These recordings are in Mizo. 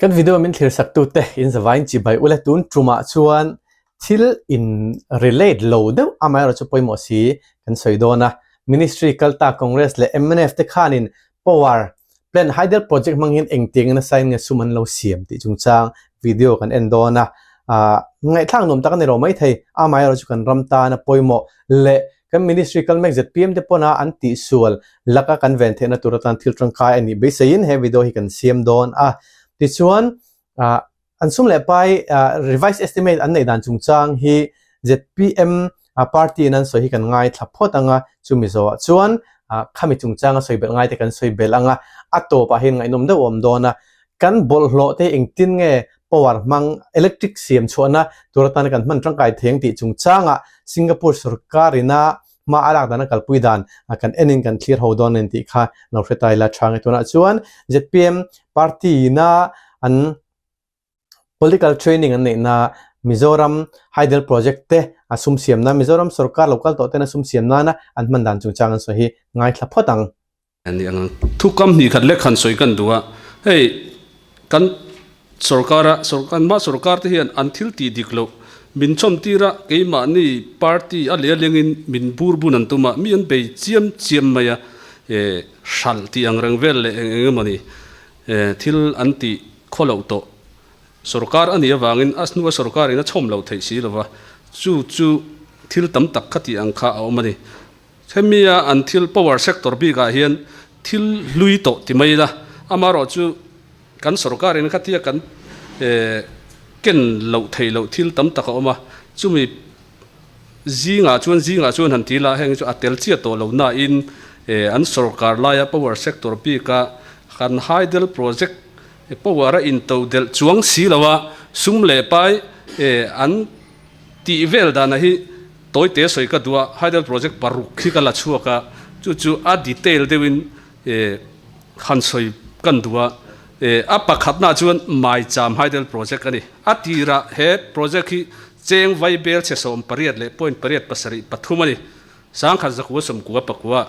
Kan video min thlir sak tute in zavain chibai ule tun tumah chuan thil in relate lo deuh amaherawhchu pawimawh si kan sawi dawn a. Ministry kalta Congress leh mnf te khanin power plant hydel project hmang hian engtiang nasa in nge sum an lo siam tih chungchang video kan en dawn a. Ngaihthlak nuam tak a ni lo maithei amaherawhchu kan ram tana pawimawh leh Kan Ministry kal mek zpm te pawn a an tihsual laka kan ven theihna tur atan thil tangkai a nih beiseiin he video hi kan siam dawn a. Tichuan an sum leh pai revised estimate an neih dan chungchang hi zpm party in an sawi hi kan ngaithla phawt ang a, chumi zawhah chuan khami chungchanga sawi belh ngaite kan sawi belh ang a, a tawpah hian ngaihnawm deuh a awm dawn a. Kan bawlhhlawh te hi engtin nge power hmang electric siam chhuahna tur atana kan hman tangkai thei ang tih chungchangah Singapore sorkar ina hma a lak dan a kalpui dan kan enin kan thlir ho dawn a ni tih kha lo hre ta ila tha nge. Tunah chuan zpm party ina an political training an neihna Mizoram Hydel Project te a sum siam nan Mizoram sorkar lo kal tawh tena sum siam nana an hman dan chungchang an sawi hi ngaithla phawt ang. Ani ang thukam hnih khat lek han sawi kan duh a, hei kan sorkar a kan mah sorkar te hian an thil tih dik loh min chawm tir a, keimahni party a leh a lengin min bur bun an tum a, mi an bei chiam chiam mai a, eh hralh tih ang reng vel leh eng eng emawni eh thil an tih khaw loh tawh sorkar a nih avangin a hnua sorkar in a chhawm loh theih si lova, chu chu thil tam tak kha tih ang kha a awm a ni. Hemia an thil power sector bikah hian thil hlui tawh ti mai ila, amaherawhchu kan sorkarin khatia kan ken loh theih loh thil tam tak a awm a, chumi zingah chuan zingah chuan han ti ila heng chu a tel chiah tawh lo nain an sorkar laia power sector bika kan hydel project power a intodelh chuang si lo a, sum leh pai an tih vel dana hi Tawite sawi ka duh a, Hydel Project paruk hi ka la chhuak a, chu chu a detail deuhin han sawi kan duh a. A pakhatnaah chuan Maicham Hydel Project a ni. A tirah he project hi cheng vai bel chhe 18 leh point pariat pasarih pathum a ni. Sangkhat zakua sawmkua pakua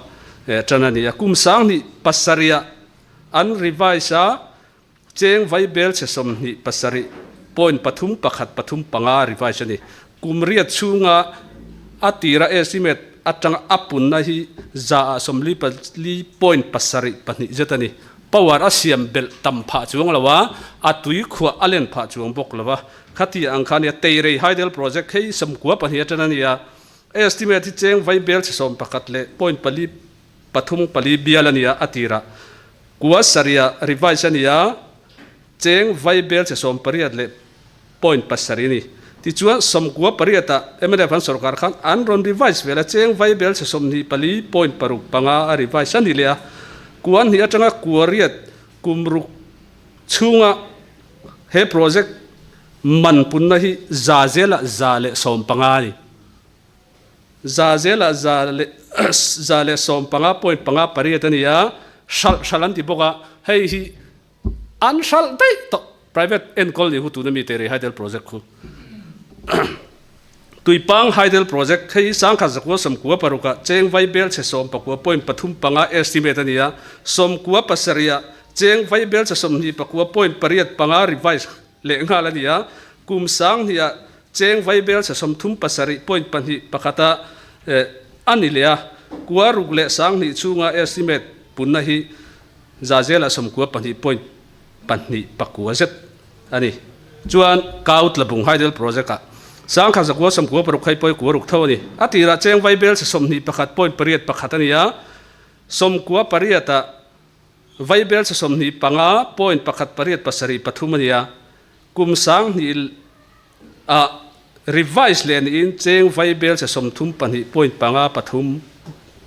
tan a ni a. Kum sanghnih pasarihah an revise a, Cheng vai bel chhe 27 point pathum pakhat pathum panga revise a ni. Kum riat chhunga a tira estimate atanga a punna hi za ah 44 point pasarih pahnih zet a ni. Power a siam belh tam phah chuang lo a, a tui khuah a len phah chuang bawk lo a. Khati ang kha a nia, Teirei Hydel Project hei 92 atang a ni a, estimate hi cheng vai bel chhe 11 leh point pali pathum pali bial a ni a, a tirah Kua sarih revise a ni a, cheng vai bel che 18 leh point pasarih a ni. Tichuan 98 ah mnf an sorkar khan an rawn revise vel a, cheng vai bel che 24 point paruk panga a revise a ni leh a. Kua hnih atanga kua riat kum ruk chhunga he project man punna hi za zelah 115 a ni. Za zelah za leh 115 point panga pariat a ni a, hralh hralh an ti bawk a, hei hi an hralh daih tawh private enkawl ni hu tuna mi Terei Hydel Project khu. Tuipang Hydel Project hei hi sangkhat zakua sawmkua parukah cheng vai bel chhe sawmpakua point pathum panga estimate a ni a, sawmkua pasarihah cheng vai bel chhe sawmhnih pakua point pariat panga revise leh nghal a ni a, kum sanghnih-ah cheng vai bel chhe 37 point pahnih pakhata a ni leh a, kua ruk leh sanghnih chhunga estimate punna hi za zela sawmkua pahnih point pahnih pakua zet a ni. Chuan Kau Tlabung Hydel Project-ah sangkhat zakua sawmkua paruk khai pawi kua ruk tho a ni. A tirah cheng vai bel chhe 21 point pariat pakhat a ni a, sawmkua pariatah Vaibel chhe 25 point pakhat pariat pasarih pathum a ni a, kum sanghnih ah revise leh niin cheng vaibel chhe 32 point panga pathum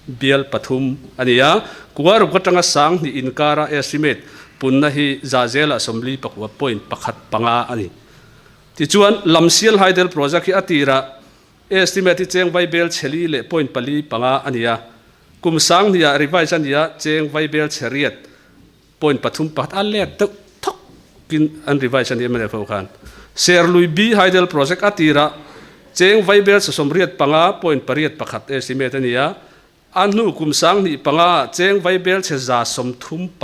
bial pathum a ni a, kua ruk atanga sanghnih inkara estimate punna hi za zelah 49 point pakhat panga a ni. Tichuan, Lamsial Hydel Project hi a tirah Estimate hi cheng vaibel chhe li leh point pali panga a ni a, kum sanghnih ah revise a ni a, cheng vaibel chhe riat point pathum pakhat a let deuh thawk in an revise a ni mnf ho khan. Serlui B Hydel Project a tirah cheng vaibel chhe sawmriat panga point pariat pakhat estimate a ni a, a hnu kum sanghnih panga ah cheng vaibel chhe za 35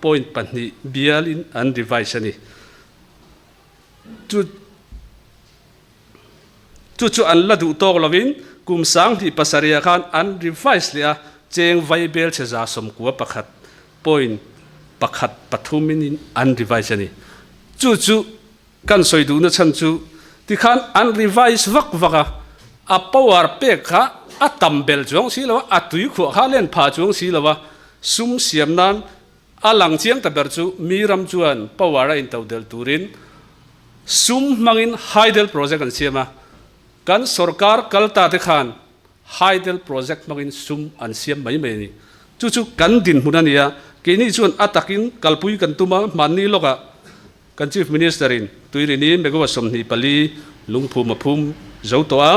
point pahnih bial in an revise a ni. Chu chu chu an la duh tawk lovin kum 2007 ah khan an revise leh a, cheng vaibel chhe 91 point pakhat pathum in an revise a ni. Chu chu kan sawi duhna chhan chu tikhan an revise vak vak a, a power pek kha a tam belh chuang si lo a, a tui khuah kha a len phah chuang si lo a, sum siam nan A lang chiang ta ber chu mi ram chuan power a intodelh turin sum hmangin hydel project an siam a, kan sorkar kal ta te khan hydel project hmangin sum an siam mai mai a ni. Chu chu kan dinhmun a ni a, keini chuan a takin kalpui kan tum a, hmanni lawkah kan Chief Minister in Tuirini megawatt 24 lungphum a phum zo tawh a,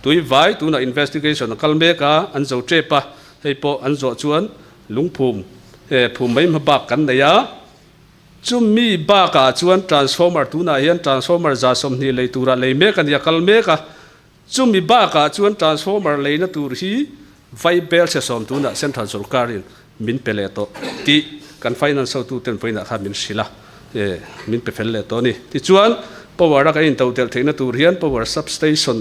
tui vai tunah investigation a kal mek a, an zo tep a, hei pawh an zawh chuan Lungphum he phum mai hma bak kan nei a, chumi bakah chuan transformer tunah hian transformer 120 lei turah lei mek a ni a, kal mek a, chumi bakah chuan transformer leina tur hi vai bel chhe sawm tunah central sorkarin min pe leh tawh tih kan finance hotuten vawiinah khan min hrilh a, min pe fel leh tawh a ni. Tichuan power a kan intodelh theihna tur hian power substation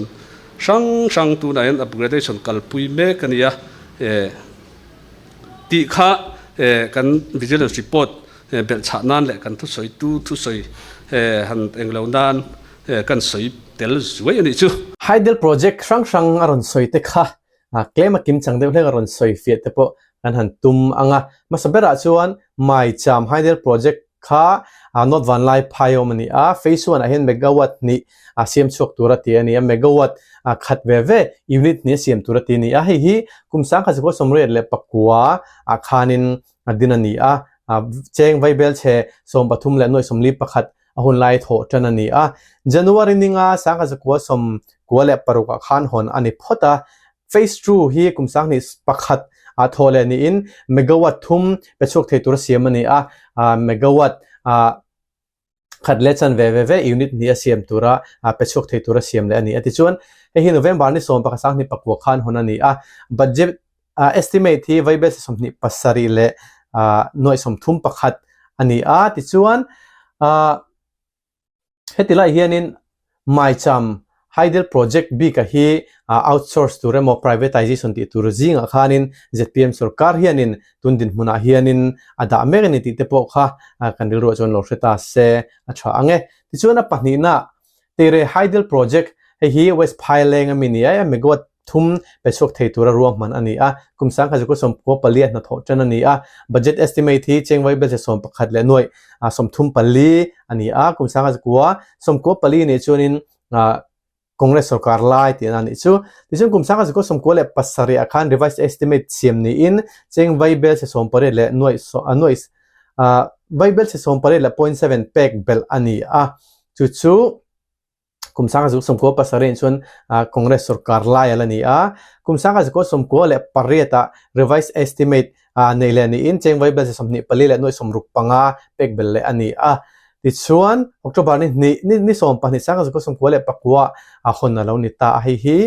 hrang hrang tunah hian upgradation kalpui mek a ni a. Tih kha kan vigilance report belhchhah nan leh kan thusawitu thusawi han englo nan kan sawi tel zuai a nih chu. Hydel project hrang hrang a rawn sawi te kha claim a kim chang deuh hlek a rawn sawi fiah te pawh kan han tum ang a. Hmasa berah chuan Maicham Hydel project kha North Vanlai phai awm a ni a, phase one ah hian megawatt hnih a siam chhuak tur a ti a ni a, megawatt khat ve ve unit hnih a siam tur a ti a ni a, hei hi kum 1989 ah khanin a din a ni a, cheng vaibel chhe 13 leh nuaih 41 a hun lai thawh tan a ni a, January ninga 1996 ah khan hawn a ni phawt a, Phase 2 hi kum 2001 ah thawh leh niin megawatt thum pe chhuak thei tura siam a ni a, megawatt khat leh chan ve ve ve unit hnih a siam tura pe chhuak thei tura siam leh a ni a. Tichuan, hei hi November ni 11 2009 khan hawn a ni a, budget estimate hi vaibel 27 leh nuaih 31 a ni a. Tichuan, Heti lai hianin Maicham Hydel Project bika hi outsource tur emaw privatization tih tur zingah khanin zpm sorkar hianin tun dinhmunah hianin a dah mek a ni tih te pawh kha kan rilruah chuan lo hre ta se a tha ang e. Tichuan a pahnihna Tere Hydel Project hei hi West Phaileng ami ni a, megawatt thum pe chhuak thei tura ruahman a ni a, kum 1994 a hnathawh tan a ni a, budget estimate hi cheng vaibelchhe 11 leh nuaih 34 a ni a, kum 1994 nih chuanin Congress sorkar lai tihna a nih chu. Tichuan kum 1997 ah khan revised estimate siam niin cheng vaibelchhe 18 leh nuaih nuaih vaibelchhe 18 leh point seven pek belh a ni a, chu chu Kum 1997 chuan Congress sorkar lai a la ni a, kum 1998 ah revised estimate nei leh niin cheng vaibel 24 leh nuaih 65 pek belh leh a ni a. Tichuan, October ni hnih ni 12 1999 ah hawn a lo ni ta a, hei hi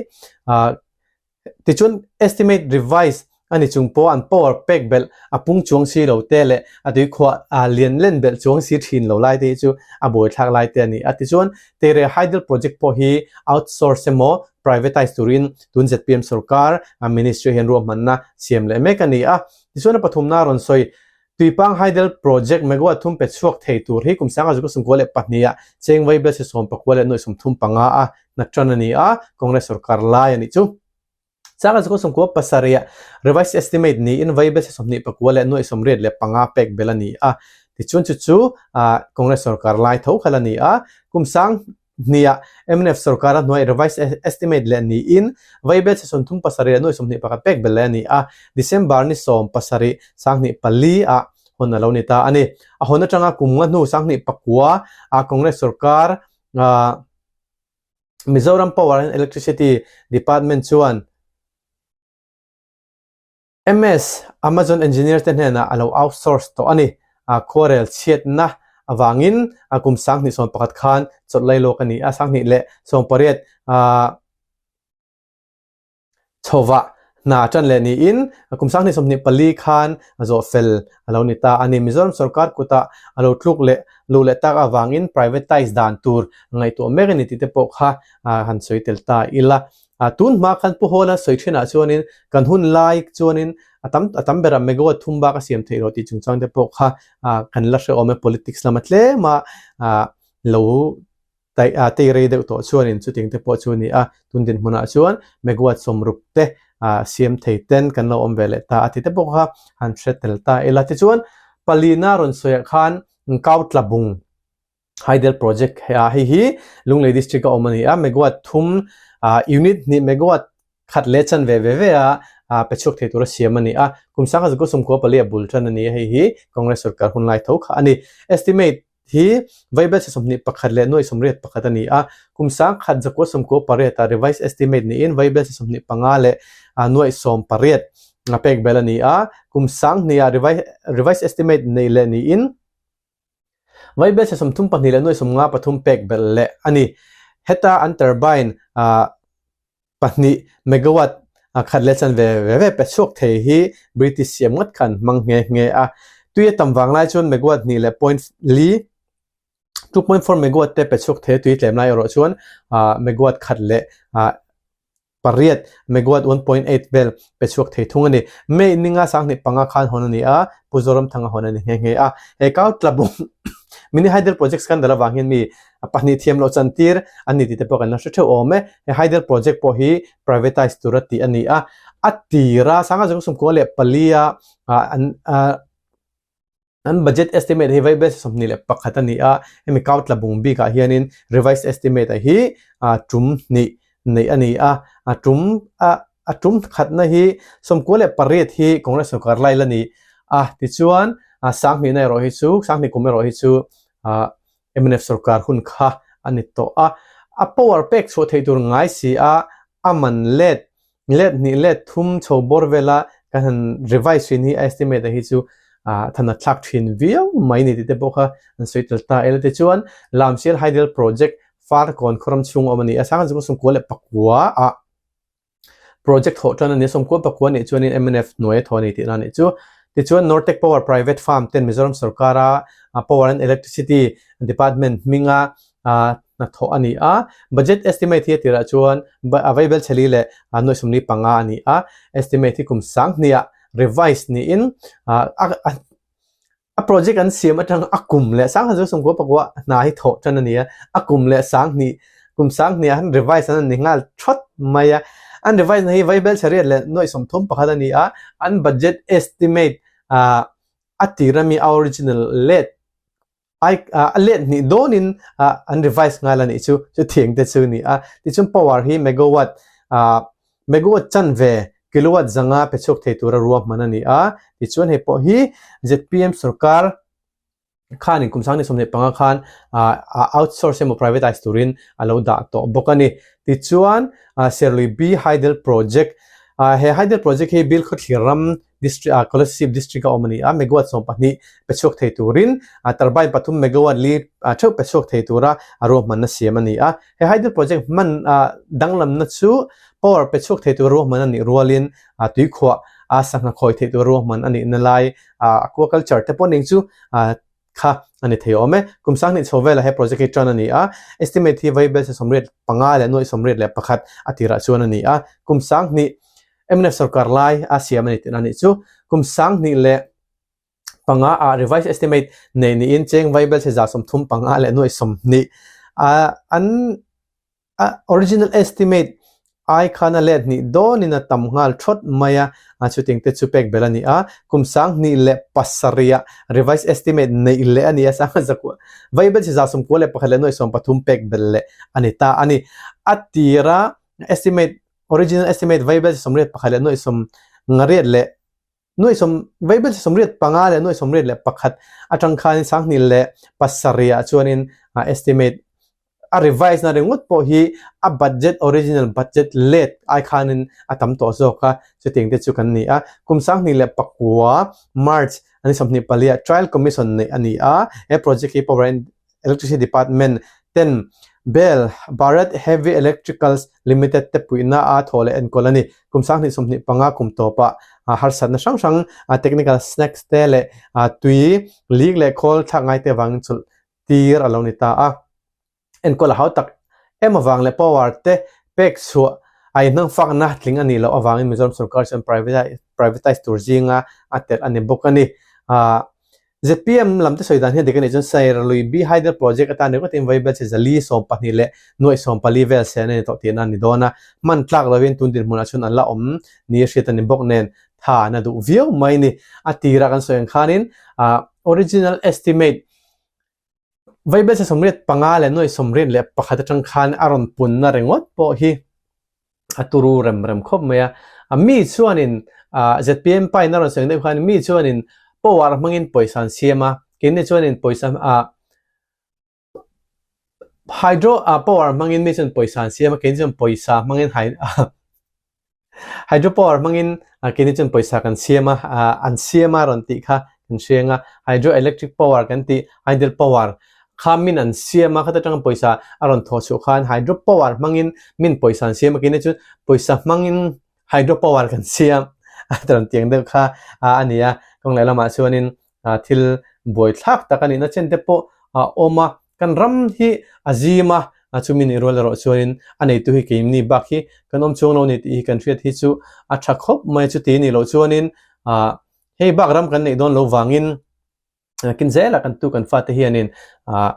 Tichuan estimate revise a ni chung pawh an power pek belh a pung chuang si lo te leh a tuikhuah lian len belh chuang si thin lo lai te hi chu a buaithlak lai te a ni a. Tichuan Tere Hydel Project pawh hi outsource emaw privatise turin tun zpm sorkar ministry hian ruahmanna siam leh mek a ni a. Tichuan a pathumna a rawn sawi Tuipang Hydel Project megawatt thum pe chhuak thei tur hi kum 1992 ah cheng vaibel si 19 leh nuaih 35 a hna tan a ni a, Congress sorkar lai a nih chu. 1997 ah revised estimate niin vaibel si 24 leh nuaih 85 pek belh a ni a, tichuan chu chu Congress sorkar lai tho kha la ni a, kum sang Hniah mnf sorkar a hnuai revised estimate leh niin vaibel chhe 37 leh nuai 21 pek belh leh a ni a, December ni 17 2004 ah hawn a lo ni ta a ni. A hawn atanga kum nga hnu 2009 ah Congress sorkar Mizoram Power and Electricity Department chuan MS, Amazon engineer te hnenah a lo outsource tawh a ni. Khuarel chhiatna avangin kum 2011 khan chawlh lai lawk a ni a, 2018 chhovah Hna tan leh niin kum 2024 khan zawh fel a lo ni ta a ni. Mizoram sorkar kutah a lo tluk leh luh leh tak avangin privatise dan tur ngaihtuah mek a ni tih te pawh kha han sawi tel ta ila. Tun hma khan Pu Hawla sawi thinah chuanin kan hun lai chuanin a tam a tam berah megawatt thum bak a siam theih loh tih chungchang te pawh kha kan la hrehawm e politics lama tlema lo Tai a tei rei deuh tawh chuanin chuting te pawh chu a ni a, tun dinhmunah chuan megawatt sawmruk te siam thei ten kan lo awm ve leh ta a ti te pawh kha han hre tel ta ila. Tichuan palina rawn sawiah khan Kautlabung Hydel Project a hei hi Lunglei District a awm a ni a, megawatt thum unit hnih megawatt khat leh chan ve ve ve a pe chhuak thei tura siam a ni a, kum 1994 a bul tan a ni a, hei hi Congress sorkar hun lai tho kha a ni. Estimate hi Vaibelchhe 21 leh nuai 81 a ni a, kum 1998 ah revised estimate niin Vaibelchhe 25 leh nuai 18 a pek belh a ni a, kum 2000 ah revised estimate neih leh niin Vaibelchhe 32 leh nuai 53 pek belh leh a ni. Heta an turbine pahnih megawatt khat leh chan ve ve ve pe chhuak thei hi British siam ngawt khan hmang nghe nghe a. Tui a tam vang lai chuan megawatt hnih leh point li, 2.4 megawatt te pe chhuak thei a, tui tlem lai erawh chuan megawatt khat leh pariat, megawatt 1.8 vel pe chhuak thei thung a ni. May ninga 2005 khan hawn a ni a, Pu Zoramthanga hawn a ni nghe nghe a. He kau tlabung Mini Hydel Project scandal avang hian mi pahnih thiam loh chantir an ni tih te pawh kan la hre theuh awm e. He Hydel Project pawh hi privatise tura tih a ni a. A tira 1994 a an an budget estimate hi vaibel 21 a ni a. Hemi kau tlabung bikah hianin revised estimate a hi tum hnih neih a ni a. A tum a a tum khatna hi 98 hi Congress sorkar lai la ni a. Tichuan 2000 erawh hi chu 2000 kum erawh hi chu Mnf sorkar hun kha a ni tawh a, a power pek chhuah theih tur ngai si a, a man let let hnih let thum chho bawr vela kan han revise thin hi a estimate a hi chu than a thlak thin viau mai ni tih te pawh kha an sawi tel ta ela tichuan Lamsial Hydel Project Farkawn khawram chhung awm a ni a, 1999 ah Project thawh tan a ni a, 99 nih chuanin mnf hnuai a thawh a ni tihna a nih chu. Tichuan Nortec Power Private Farm ten Mizoram sorkara Power and Electricity Department hminga hnathawh a ni a. Budget estimate hi a tirah chuan Vaibel Chheli leh nuai 45 a ni a, estimate hi kum 2000 ah revise niin A project an siam atang a kum leh 1999 hna hi thawh tan a ni a, a kum leh 2000 kum 2000 ah han revise an ni nghal thawt mai a. An revise na hi Vaibel Chariot leh nuai 31 a ni a, an budget estimate a tir ami a original let ai a let hnih dawnin an revise nghal a nih chu, chutiang te chu a ni a. Tichuan power hi megawatt Megawatt chanve, kilowatt zanga pe chhuak thei tura ruahman a ni a, tichuan hei pawh hi zpm sorkar khanin kum 2025 khan outsource emaw privatise turin a lo dah tawh bawk a ni. Tichuan Serlui B Hydel Project, he Hydel Project hi Bilkhawthlir ram District ah Kolasib District a awm a ni a, megawatt 12 pe chhuak thei turin turbine pathum megawatt li theuh pe chhuak thei tura a ruahmanna siam a ni a. He hydel project hman danglamna chu power pe chhuak thei tura ruahman a nih rualin tuikhuah a sangha khawi theih tura ruahman a nihna lai aquaculture te pawh ning chu kha a ni thei awm e. Kum 2000 chho velah he project hi tan a ni a, estimate hi vaibel 75 leh nuai 81 a tirah chuan a ni a, kum 2000 mnf sorkar lai a siam a ni tihna a nih chu. Kum 2005 ah revised estimate nei niin cheng vaibel 35 leh nuai 20 a an A original estimate ai khan a let hnih dawnin a tam nghal thawt mai a, chuting te chu pek belh a ni a. Kum 2007 ah revised estimate neih leh a ni a, sangha zakua vaibel chi 91 leh nuai 13 pek belh leh a ni ta a ni. A tira estimate original estimate vaibel chi 81 leh nuai 98 leh Nuai sawm vaibel chi 85 leh nuai 81 atang khanin 2007 ah chuanin estimate a revise na ringawt pawh hi a budget original budget let ai khanin a tam tawh zawk a, chutiang te chu kan ni a. Kum 2009 March ni 24 ah trial commission neih a ni a, he project hi Power and Electricity Department ten Bel, Bharat Heavy Electricals Limited te puihna a thaw leh enkawl a ni. Kum 2025 kum tawpah harsatna hrang hrang technical snacks te leh tui leak leh khawl thlak ngai te avangin chawlh tir a lo ni ta a. Enkawl a hau tak em avang leh power te pek chhuah a inhnangfakna tling a nih loh avangin Mizoram sorkar chuan privatize tur zinga a telh a ni bawk a ni. ZPM lam te sawi dan hian dik a nih chuan Sairalui B Hydel Project atan ringawt in Vaibel chi zali 12 leh nuaih 14 vel sen a ni tawh tihna a ni dawn a, hman tlak lovin tun dinhmunah chuan an la awm ni a hriat a ni bawk nen tha an a duh viau mai ni. A tirah kan sawi ang khanin original estimate Vaibel chi 85 leh nuaih 81 atang khan a rawn punna ringawt pawh hi a turu rem rem khawp mai a. A mi chuanin ZPM pa in a rawn sawi deuh khan mi chuanin power hmangin pawisa an siam a, keini chuanin pawisa ah hydro ah power hmangin mi chuan pawisa an siam a, keini chuan pawisa hmangin hydro power hmangin keini chuan pawisa kan siam a, an siam a rawn tih kha kan hriang a, hydro electric power kan tih hydel power Kha min an siam a, khata tanga pawisa a rawn thawh chhuah khan hydro power hmangin min pawisa an siam a, keini chu pawisa hmangin hydro power kan siam a ti rawn tiang deuh kha a ni a. Kawng leh lamah chuanin thil buaithlak tak a nihna chen te pawh a awm a, kan ram hi a zim a, chumi nih rual erawh chuanin a neitu hi keimni bak hi kan awm chuang lo a ni tih hi kan hriat hi chu a tha khawp mai a, chuti nih loh chuanin hei bak ram kan neih dawn lo vangin Kin zela kan tu kan fate hianin ah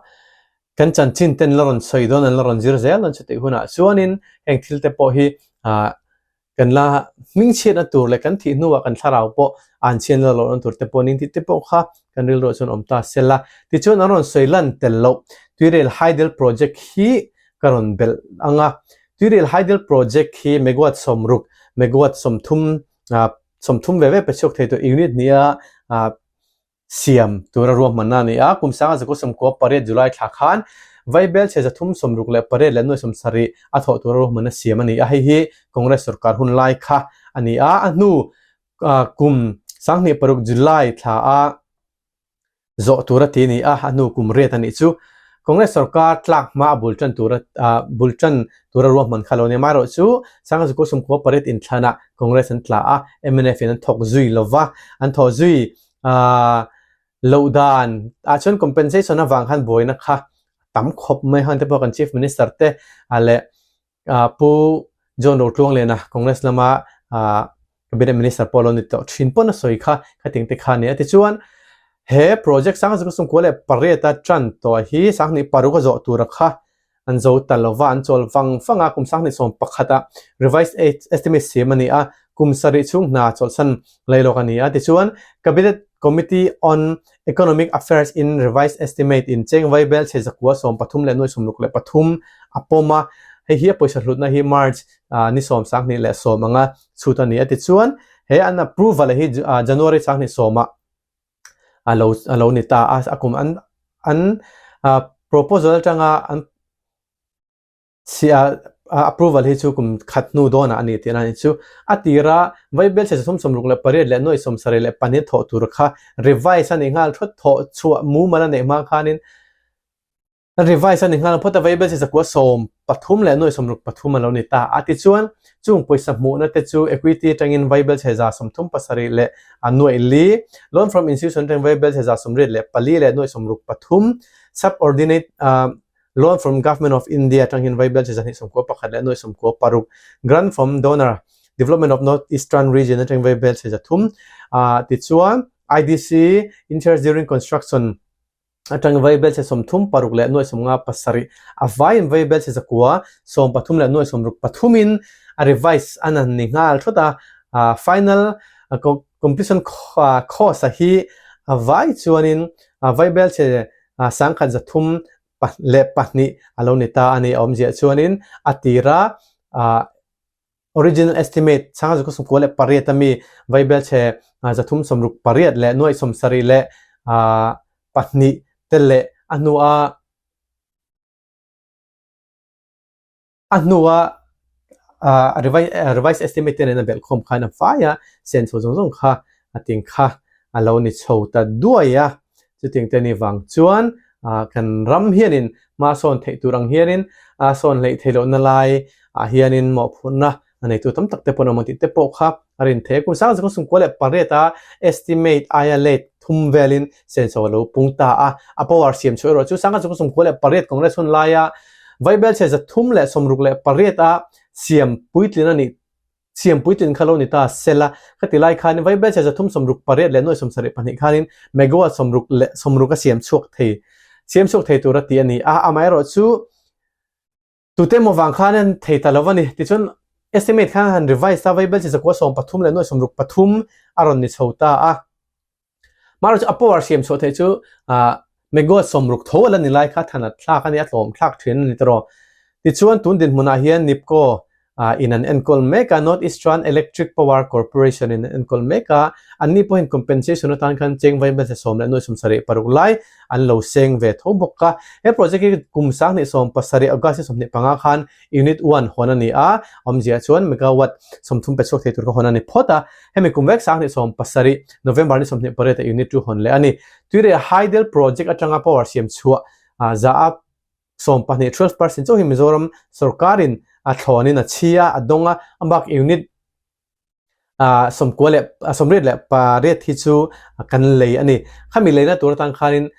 kan chanchin ten la rawn sawi dawn an la rawn zir zel dawn chutih hunah chuanin heng thil te pawh hi ah kan la hmingchhiatna tur leh kan thih hnuah kan thlarau pawh an chhian la lohna tur te pawh ning tih te pawh kha kan rilruah chuan awm ta sela. Tichuan an rawn sawi lan tel loh Tuirel Hydel Project hi ka rawn belh ang a. Tuirel Hydel Project hi megawatt 60 megawatt 30 ah 30 ve ve pe chhuak thei tur unit hniha ah siam tura ruahmanna a ni a. Kum sanga zakua 98 July thla khan Vaibel chhe 368 leh nuai 70 a thawh tura ruahmanna siam a ni a, hei hi Congress sorkar hun lai kha a ni a. A hnu kum 26 July thla a zawh tura ti a ni a, a hnu kum riat a nih chu. Congress sorkar tlak hma a bul tan tura bul tan tura ruahman kha lo ni. Amaherawhchu 1998 inthlanah Congress an tla a, mnf in an thawk zui lova, an thawh zui loh dan ah chuan compensation avang khan buaina kha tam khawp mai han te pawh kan Chief Minister te leh Pu John Rotluangliana Congress lama Cabinet Minister pawh lo ni tawh thin pawn a sawi kha khating te kha a ni a. Tichuan he project 1998 a tan tawh hi 26 a zawh tura kha an zo ta lo va, an chawl vang vang a, kum 2011 ah revised estimate siam a ni a, kum sarih chhung hna chawlhsan lei lawk a ni a. Tichuan Cabinet Committee on Economic Affairs in revised estimate in cheng vaibel chhe zakua 13 leh nuai 63 a pawm a, hei hi a pawisa hlutna hi March ni sawm 20 leh sawm anga chhut a ni a. Tichuan he an approval hi January 20 ah a lo a lo ni ta a, a kum an an proposal atanga an approval hi chu kum khat hnu dawnah a ni tih a ni chu. A tira Vaibel chhe 368 leh nuai 72 thawh tur kha revise a nih nghal thawt thawh chhuah mumal a neih hma khanin Revise a ni nghal phawt a, Vaibel chi zakua 13 leh nuai 63 a lo ni ta a. Tichuan, chung pawisa hmuhna te chu Equity atangin Vaibel chhe 37 leh a nuai li, Loan from Institution atangin Vaibel chhe 84 leh nuai 63, Subordinate Loan from Government of India atangin Vaibel chhe 291 leh nuai 96, Grant from Donor, Development of North Eastern Region atangin Vaibel chhe 300, tichuan IDC, Interest During Construction, atang vaibel chhe 36 leh nuai 57 a vaiin vaibel chhe zakua 13 leh nuai 63 in a revise an han ni nghal thawt a, final completion cost a hi a vai chuanin vaibel chhe 1,300 leh pahnih a lo ni ta a ni a awmzia chuanin a tira Original estimate, 1998 a mi Vaibel chhe 368 leh nuai 72 te leh a hnua a hnua revised estimate te nen a belhkhawm khan a fai a, sen chho zawng zawng kha a ting kha a lo ni chho ta duai a. Chutiang te ni vang chuan. Kan ram hianin hma sawn theih tur ang hianin a sawn hleih theih lohna lai ah hianin mawhphurhna a neitu tam tak te pawh an awm ang tih te pawh kha a rin theih a. Kum sang zaka sumkua leh pariat a estimate aia let thum velin senso a lo pung ta a. A power siam chhuah erawh chu sangha zaka 98 Congress hun laia Vaibelchhe 368 a siam puitlin a nih siam puitlin kha lo ni ta sela. Khati lai khanin Vaibelchhe 368 leh nuai 72 khanin megawatt 60 leh 60 a siam chhuak thei siam chhuak thei tur a ti a ni a. Amaherawhchu Tute emaw vang khan an thei ta lo a ni. Tichuan, estimate khan han revise ta, Vaibel chi zakua 13 leh nuai 63 a rawn ni chho ta a. Marawh chu a power siam chhuah theih chu megawatt 60 tho a la ni lai kha than a thlak a ni, a tlawm thlak thin a ni tawh. Tichuan, tun dinhmunah hian NEEPCO in an enkawl mek a, North Eastern Electric Power Corporation in an enkawl mek a, anni pawhin compensation atan khan cheng vaimel thla sawm leh nuai 76 lai an lo seng ve tho bawk a. He project hi kum 2017 August ni 25 khan Unit one hawn a ni a, awmzia chuan megawatt 30 pe chhuak thei tur kha hawn a ni phawt a, hemi kum vek 2017 November ni 28 ah Unit two hawn leh a ni. Tuiriah Hydel Project atanga power siam chhuah za a 12, 12 percent chauh hi Mizoram sorkarin a thlawnin a chhi a, a dawng a, a bak unit 90 leh 88 hi chu kan lei a ni. Khami leina tur atang khanin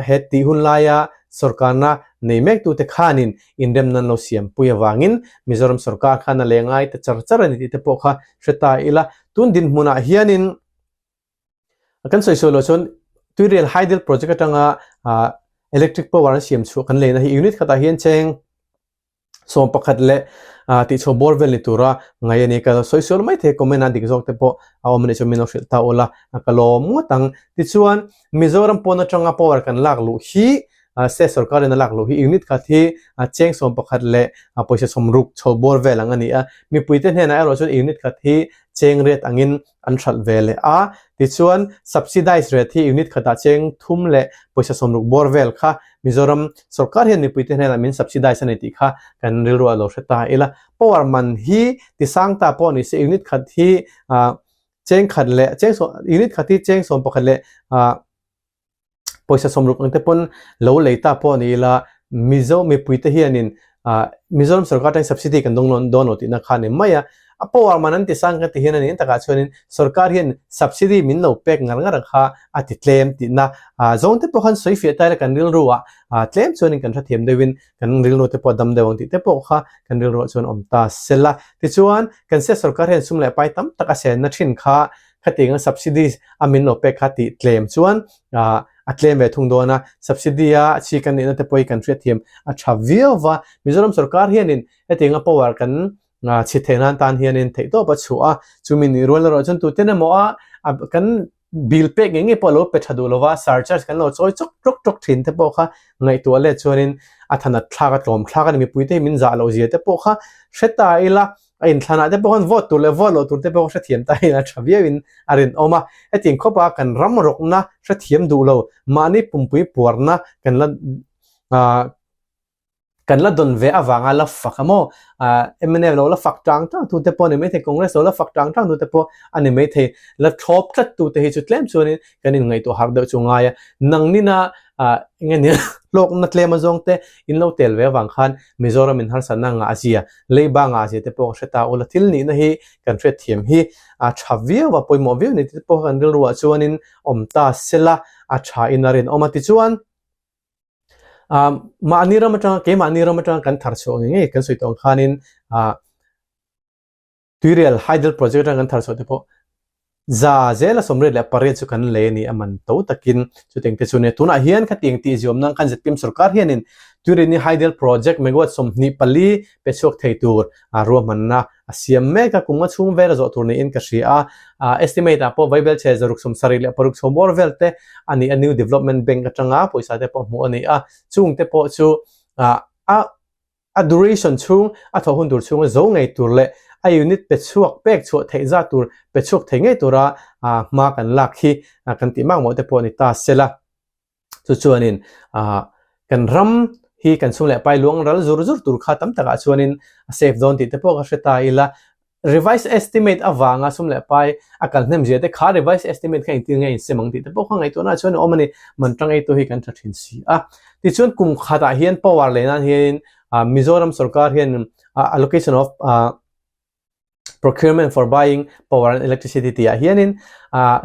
he tih hun laia sorkarna nei mektute khanin inremna an lo siampui avangin Mizoram sorkar khan a lei ngai ta char char a ni tih te pawh kha hre ta ila. Tun dinhmunah hianin Kan sawi sawi loh chuan Tuirial Hydel Project atanga electric power an siam chhuah kan leina hi unit khatah hian cheng 11 leh tihchhuah bawr vel ni tura ngai a ni. Ka sawi sual mai thei comment a dik zawk te pawh a awm a nih chuan min lo hrilh ta ula ka lawm ngawt ang. Tichuan Mizoram pawn atanga power kan lak luh hi state sorkarin a lak luh hi unit khat hi cheng 11 leh pawisa 60 chho bawr vel ang a ni a. Mipuite hnenah erawh chuan unit khat hi cheng riat angin an hralh ve leh a, tichuan subsidized rate hi unit khatah cheng thum leh pawisa 60 bawr vel kha Mizoram sorkar hian mipuite hnenah min subsidize a ni tih kha kan rilru a lo hre ta ila. Power man hi tisang ta pawh ni se unit khat hi cheng khat leh cheng unit khat hi cheng 11 leh pawisa 60 ang te pawn lo lei ta pawh ni ila Mizo mipui te hianin Mizoram sorkar atangin subsidy kan dawng dawn dawn lo tihna kha a ni mai a, a power man an ti sang ka ti hian a ni takah chuanin sorkar hian subsidy min lo pek ngar ngar ang kha a ti tlem tihna zawng te pawh khan sawi fiah ta ila kan rilru ah tlem chuanin kan hrethiam deuhin kan rilru te pawh a dam deuh ang tih te pawh kha kan rilru ah chuan awm ta sela. Tichuan kan state sorkar hian sum leh pai tam tak a senna thin kha Khatiang a subsidy a min lo pek kha tih tlem chuan a tlem ve thung dawn a, subsidy a chi kan nihna te pawh hi kan hriatthiam a tha viau va. Mizoram sorkar hianin hetiang a power kan chhit theih nan tan hianin theihtawp a chhuah a, chumi nih rual erawh chuan tuten emaw a kan bill pek ngei ngei pawh a lo pe tha duh lova, surcharge kan lo chawi chawk tawk tawk thin te pawh kha ngaihtuah let chuanin a thanat thlak a tlawm thlak a ni, mipuite hi min zah loh zia te pawh kha hre ta ila. A inthlanah te pawh khan vote tur leh vote loh tur te pawh hrethiam ta hian a tha viauin a rinawm a. Hetiang khawpa kan ram rawkna hrethiam duh lo, mahni pumpui puarna kan la kan la dawn ve avanga la fak a maw? Mnf lo la fak tang tang tu te pawh a ni maithei, Congress lo la fak tang tang tu te pawh a ni maithei. La thlawp tlat tu te hi chu tlem chuanin kan inngaihtuah harh deuh chu ngai a. Nangnina eng nge nia hlawkna tlem azawng te in lo tel ve avang khan Mizoram in harsatna ngah zia Leiba ngah zia te pawh ka hre ta ula, thil nihna hi kan hriatthiam hi a tha viau a, pawimawh viau ni te pawh kan rilruah chuanin awm ta sela a tha in a rinawm a. Tichuan, mahni ram atanga, keimahni ram atanga kan thar chhuah ngei ngei kan sawi tawh ang khanin Tuirial Hydel Project atang kan thar chhuah te pawh za zela 88 chu kan lei a ni a man to takin chutiang te chu nia. Tunah hian khatiang tih ziawm nan khan zpm sorkar hianin Tuirini Hydel Project megawatt 24 pe chhuak thei tur ruahmanna a siam mek a, kum nga chhung vel a zawh tur niin ka hria a. Estimate ah pawh vaibel chhe 676 chho bawr vel te a ni a, New Development Bank atanga pawisa te pawh hmuh a ni a, chung te pawh chu a A duration chhung, a thawh hun tur chhunga zo ngei tur leh a unit pe chhuak pek chhuah theih zat tur pe chhuak thei ngei tura hma kan lak hi kan tih makmawh te pawh a ni ta sela. Chu chuanin kan ram hi kan chhung leh pai luang ral zur zur tur kha tam takah chuanin a safe dawn tih te pawh ka hre ta ila. Revised estimate avanga sum leh pai a kal hnem zia te kha revised estimate kha engtin nge insem ang tih te pawh kha ngaihtuahna ah chuan a awm a ni. Man tang eitu hi kan tha thin si a. Tichuan kum khatah hian power leh nan hianin Mizoram sorkar hian allocation of procurement for buying power and electricity tih ah hianin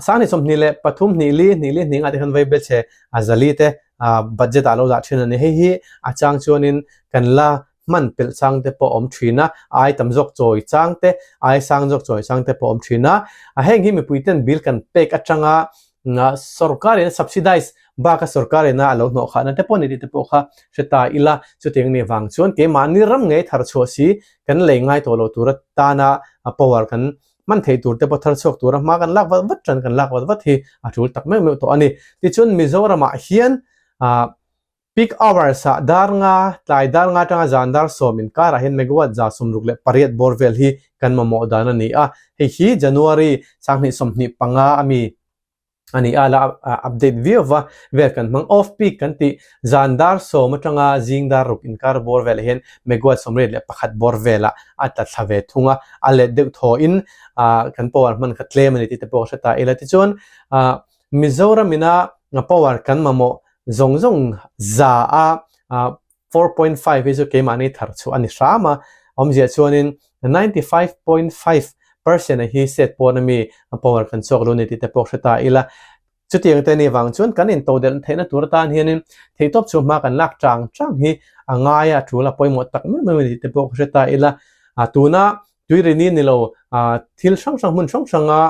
sang ni 23 hnih li hnih li hnih ngah te khan vai bel chhe a zali te budget ah lo dah thin a ni. Hei hi a chang chuanin kan la hman pelh chang te pawh a awm thin a, ai tam zawk chawi chang te, ai sang zawk chawi chang te pawh a awm thin a. Heng hi mipui ten bill kan pek atanga sorkar in subsidize baka sorkar ina a lo hnawh khahna te pawh ni tih te pawh kha hre ta ila. Chutiang ni vang chuan keimahni ram ngei thar chhuah si kan lei ngai tawh lo tur atana power kan hman theih tur te pawh thar chhuak tura hma kan lak vat vat tan kan lak vat vat hi a tul tak meuh meuh tawh a ni. Tichuan Mizoramah hian Peak hours ah dar nga, tlai dar nga atanga zan dar sawm inkarah hian megawatt 68 bawr vel hi kan mamawh dan a ni a. Hei hi January 2025 a mi a ni a, la update viau va vel kan hmang. Off peak kan tih zan dar sawm atanga zing dar ruk inkar bawr velah hian megawatt 81 bawr velah a tla thla ve thung a, a let deuh thawhin kan power hman kha tlem a ni tih te pawh ka hre ta ila. Tichuan Mizoram ina power kan mamawh zawng zawng za a 4.5 hi chu keimahni thar chhuah a ni hram a, awmzia chuanin 95.5% a hi set pawn ami power kan chhuak lo ni tih te pawh hre ta ila. Chutiang te ni vang chuan kan intodelh theihna tur atan hianin theihtawp chu hma kan lak chang chang hi a ngai a, a tul a pawimawh tak meuh meuh a ni tih te pawh hre ta ila. Tuna tuirini ni lo thil hrang hrang hmun hrang hranga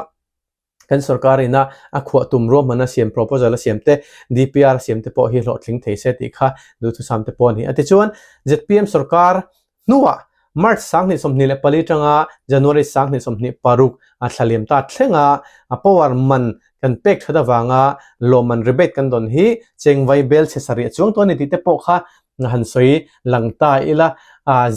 Kan sorkar ina a khuah tum ruahman a siam proposal a siam te, DPR a siam te pawh hi hlawhtling thei se tih kha duhthusam te pawh a ni. A tichuan, zpm sorkar hnuah March 2024 tanga January 2026 a thlaliam ta thlenga a power man kan pek that avanga lawmman rebate kan dawn hi cheng vai bel chhe sarih a chuang tawh a ni tih te pawh kha han sawi lang ta ila.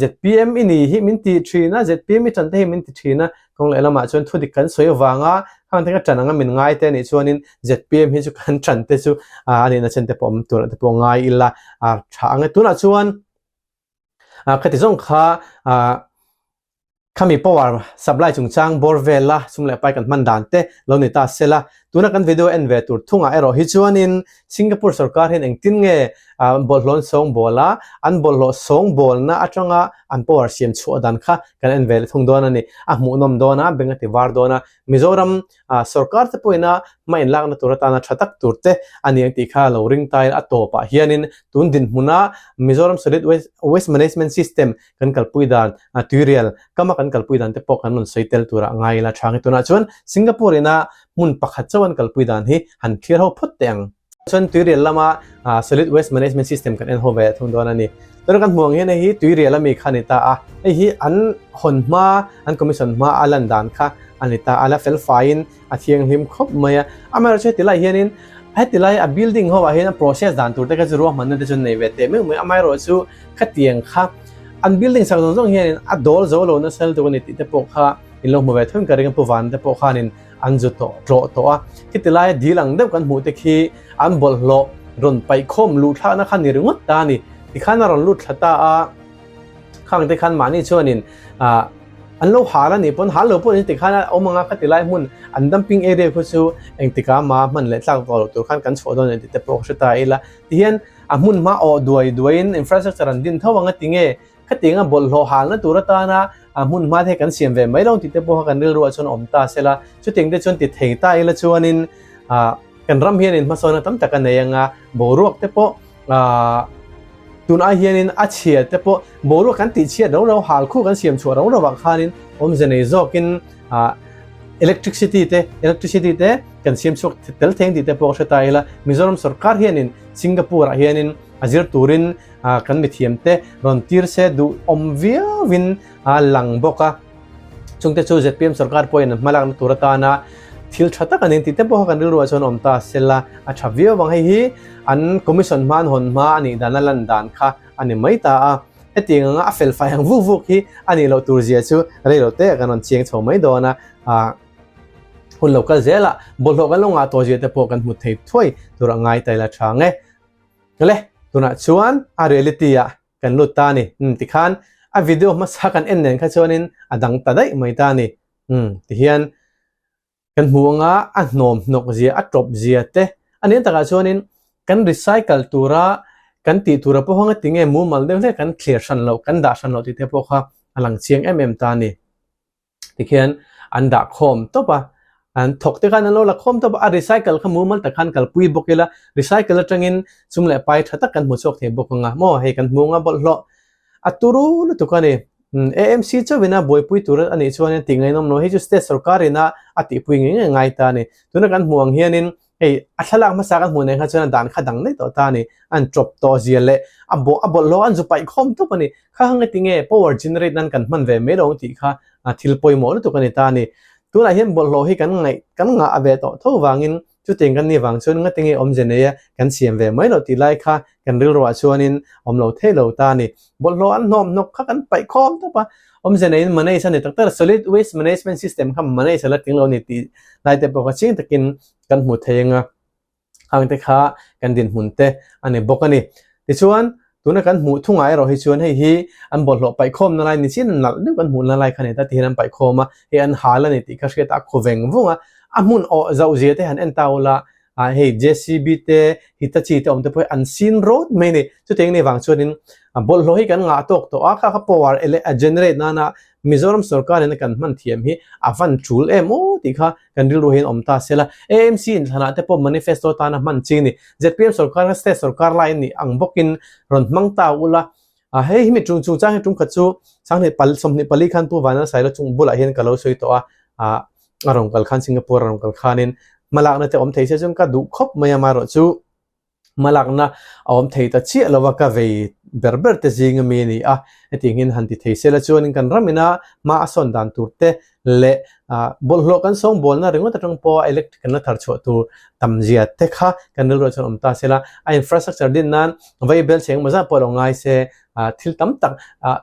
Zpm i ni hi min ti thin a, zpm i tan te hi min ti thin a, Kawng leh lamah chuan thu dik kan sawi avanga khang te ka ṭan anga min ngai te anih chuanin zpm hi chu kan ṭan te chu a nihna chen te pawh awm tur te pawh ngai ila a ṭha ang e. Tunah chuan khati zawng kha khami power supply chungchang bawr vela sum leh pai kan hman dan te lo ni ta sela. Tuna kan video en ve tur thungah erawh hi chuanin Singapore sorkar hian engtin nge bawlhhlawh an sawngbawl a, an bawlhhlawh sawngbawlna atanga an power siam chhuah dan kha kan en ve leh thung dawn a ni. A hmuhnawm dawn a, beng a ti var dawn a, Mizoram sorkar te pawhin a hma inlakna tur atana tha tak tur te a ni ang tih kha lo ring ta ila a tawpah hianin tun dinhmuna Mizoram Solid Waste Management System kan kalpui dan tuirial kama kan kalpui dan te pawh kan rawn sawi tel turah ngai ila tha ang e. Tunah chuan Singapore ina hmun pakhat chauh an kalpui dan hi han clear ho phawt teh ang. Chuan tuirial lama Solid Waste Management System kan en ho ve thung dawn a ni. Tuna kan hmuh ang hian hei hi tuirial ami kha a ni ta a, hei hi an hawn hma, an commission hma a lan dan kha a ni ta a, la fel faiin a thianghlim khawp mai a. Amaherawhchu heti lai hianin heti lai a building ho ah hian a process dan tur te kha chu ruahmanna te chu an nei ve teh meuh mai a, amaherawhchu khatiang kha an building sak zawng zawng hianin a dawl zo lo nasa lutuk a ni tih te pawh kha in lo hmu ve thung ka ring a, Pu Vana te pawh khanin an zu tawh tlawh tawh a, khiti laia dil ang deuh kan hmuh te khi an bawlhhlawh rawn paih khawm luh thlakna kha ni ringawt ta a ni. Tikhan a rawn lut thla ta a, khang te khan mahni chuanin ah an lo hal a nih pawn hal lo pawh ni tikhan a awm ang a, khati lai hmun an dumping area khu chu engtikah mah hman leh tlak tawh loh tur khan kan chhuah dawn a ni tih te pawh ka hre ta ila. Tihian a hmun hma awh duai duaiin infrastructure an din tho ang a ti nge? Khatianga bawlhhlawh halna tur atana hmun hma te hi kan siam ve mai lo tih te pawh kha kan rilruah chuan awm ta se la, chutiang te chuan ti thei ta ila chuanin kan ram hianin hmasawnna tam tak a nei anga boruak te pawh tun ai hianin a chhia te pawh boruak kan tih chhiat ro ro hal khu kan siam chhuah ro ro ah khanin awmze nei zawkin electricity te electricity te kan siam chhuak tel theng tih te pawh hre ta ila Mizoram sorkar hianin Singapore ah hianin a zir turin kan mithiam te rawn tir se duh awm viauin a lang bawk a, chungte chu zpm sorkar pawhin an hmalakna tur atana thil tha tak a ni tih te pawh kha kan rilruah chuan awm ta sela a tha viau ang. Hei hi an commission hma an hawn hma a nih dan a lan dan kha a ni mai ta a, hetiang anga a fel fai ang vuk vuk hi a nih loh tur zia chu rei lo te ah kan rawn chiang chho mai dawn a, hun lo kal zelah bawlhhlawh kan lo ngah tawh zia te pawh kan hmu thei thuai tur a ngai ta ila tha ang e. Le, tunah chuan a reality ah kan lut ta a ni. Umm tikhan A video hmasa kan en nen kha chuanin a dang ta daih mai ta a ni. Umm tihian kan hmu anga a hnawm hnawk zia a tawp zia te a nen takah chuanin kan recycle tura kan tih tura pawh anga tinge mumal deuh hlek kan thlir hran loh kan dah hran loh tih te pawh kha a lang chiang em em ta a ni. Tikhian an dah khawm tawp a, an thawk te khan an lo la khawm tawp a, a recycle kha mumal tak khan kalpui bawk ila, recycle atangin sum leh pai tha tak kan hmu chhuak thei bawk anga maw hei kan hmu anga bawlhhlawh a turu lutuk a ni. AMC chauhin a buaipui tur a nih chuanin tih ngaihnawm lo hei chu state sorkar ina a tihpui ngei ngei ngai ta a ni. Tuna kan hmuh ang hianin Hei, a thlalak hmasa kan hmuh nen kha chuan a dan kha dang daih tawh ta a ni. An chawp tawh zia leh a bawh a bawlhhlawh an zu paih khawm tawp a ni. Kha hang eti nge power generate nan kan hman ve mai lo ang tih kha thil pawimawh lutuk a ni ta a ni. Tunah hian bawlhhlawh hi kan ngaih kan ngah a ve tawh tho vangin chutiang kan nih vang chuan ngati nge awmze nei a kan siam ve mai lo tih lai kha kan rilruah chuanin awm lo thei lo ta a ni. Bawlhhlawh an hnawm hnawk kha kan paih khawm tawp a, awmze neiin manage a ni tak tak a, solid waste management system kha manage a la tling lo a ni tih lai te pawh kha chiang takin kan hmu thei ang a, hang te kha kan dinhmun te a ni bawk a ni. Tichuan, tuna kan hmuh thungah erawh hi chuan hei hi an bawlhhlawh paih khawmna lai ni chian nalh deuh kan hmuhna lai kha a ni ta tihian an paih khawm a, hei an hal a ni tih kha hriat a khaw veng vung a, a hmun awh zauh zia te han en ta ula Ah hei JCB te Hitachi te awm te pawh hi an sin rawt mai a ni. Chutiang ni vang chuanin bawlhhlawh hi kan ngah tawk tawh a, kha kha power a generate nana Mizoram sorkar in a kan hman thiam hi a van tul em aw tih kha kan rilru hian awm ta se la. AMC inthlanah te pawh manifesto tana hman chi a ni. ZPM sorkar kha state sorkar lai a nih ang bawkin rawn hmang ta ula. Ah hei hi mi chung chungchang hi tum khat chu sanghnih pal 24 khan Pu Vanlal Sailo chung bulah hian ka lo sawi tawh a, ah a rawn kal khan Singapore a rawn kal khanin hmalakna te awm thei se chuan ka duh khawp mai a amaherawh chu hmalakna a awm thei ta chiah lo a ka vei ber ber te zing ami a ni a, hetiang hian han ti thei se la chuanin kan ram ina hma a sawn dan tur te leh ah bawlhhlawh kan sawngbawlna ringawt atang pawha electric kan la thar chhuah tur tam zia te kha kan rilruah chuan awm ta se la, a infrastructure din nan vai bel chheng emaw zat pawh lo ngai se ah thil tam tak ah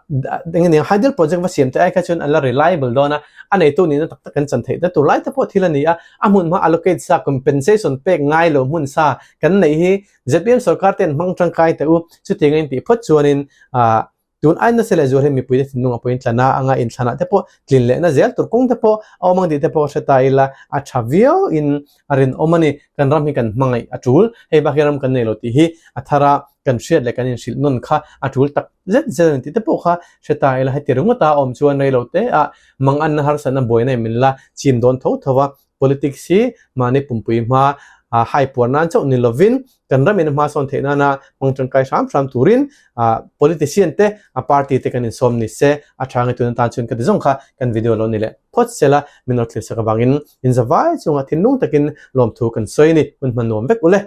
eng nge hydel project va siam te ai kha chuan an la reliable dawn a, a neitu nihna tak tak kan chan theih na tur lai te pawh thil a ni a, a hmun hma allocate sa compensation pek ngai lo hmun sa kan neih hi zpm sorkar ten hmang tangkai teh u chutiang a intih phawt chuanin ah Tun ai nasa leh zual hi mipuite thinlung a pawhin tlana anga inthlanah te pawh tlin lehna zel tur kawng te pawh a awm ang tih te pawh hre ta ila a tha viau in a rinawm a ni. Kan ram hi kan hmangaih a tul, hei bak hi ram kan nei lo tih hi a thara kan hriat leh kan inhrilh nawn kha a tul tak zet zet a ni tih te pawh kha hre ta ila heti ringawta a awm chuan rei lo te ah manganna harsatna buaina in min la chim dawn tho tho a, Politics hi mahni pumpui hma hai puar nan chauh ni lovin kan ram in a hmasawn theih nana hmang tangkai hram hram turin politician te a party te kan insawm ni se a tha nge tun atan chuan ka ti zawng kha kan video lo ni leh phawt sela min lo thlir sak avangin in zavai chunga thinlung takin lawmthu kan sawi a ni hun hman nuam vek ule.